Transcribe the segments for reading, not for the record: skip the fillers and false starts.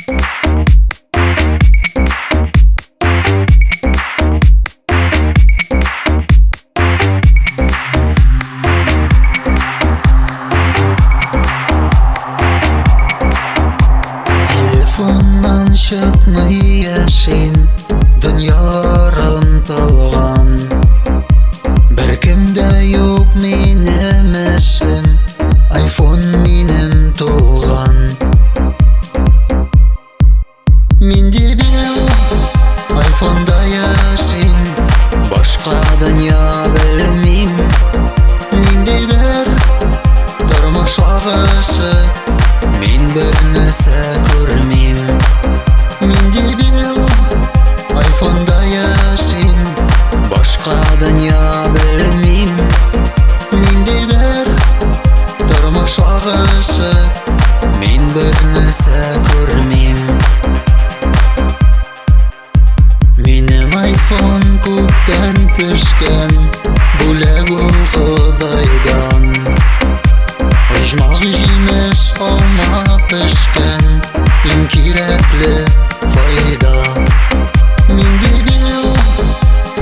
Телефоннан чыкмый яшим, дөньялар онытылган. Беркем дә юк минем эшем, айфон минем тулган. Мин дебил, айфонда яшим, башка дөнья белмим. Ниндидер тормыш агышы, мин бер нәрсә күрмим. Мин дебил, айфонда яшим, башка дөнья белмим. Ниндидер тормыш агышы, мин бер нәрсә күрмим. Минем айфон күктән төшкән, бүләк ул Ходайдан. Оҗмах җимеш алма пешкән, иң кирәкле файда. Мин дебил,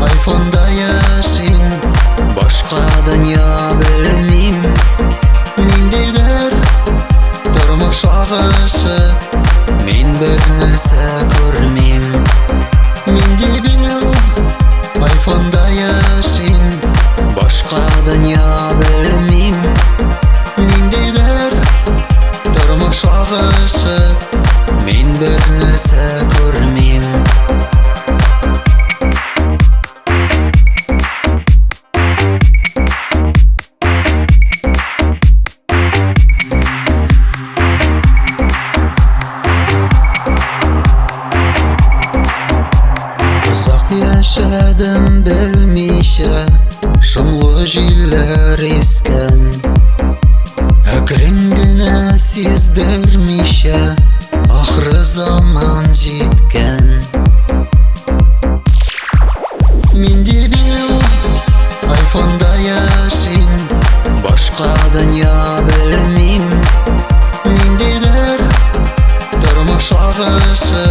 айфонда яшим, башка дөнья белмим. Ниндидер тормыш агышы, мин бер нәрсә күрмим. Мин дебил, айфонда яшим, башка дөнья белмим. Ниндидер тормыш агышы, мин бер нәрсә күрмим. Озак яшәдем белмичә, шомлы җилләр искән. Әкрен генә сиздермичә, ахры заман җиткән. Мин дебил, айфонда яшим, башка дөнья белмим. Ниндидер тормыш агышы,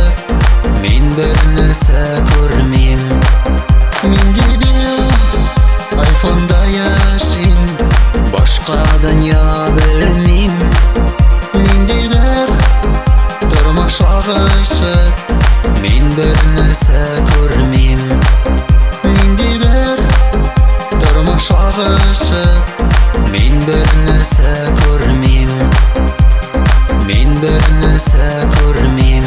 мин бер нәрсә күрмим. Мин дебил, айфонда яшим, башка дөнья белмим. Ниндидер тормыш агышы, мин бер нәрсә күрмим. Ниндидер тормыш агышы, мин бер нәрсә күрмим. Мин бер нәрсә күрмим.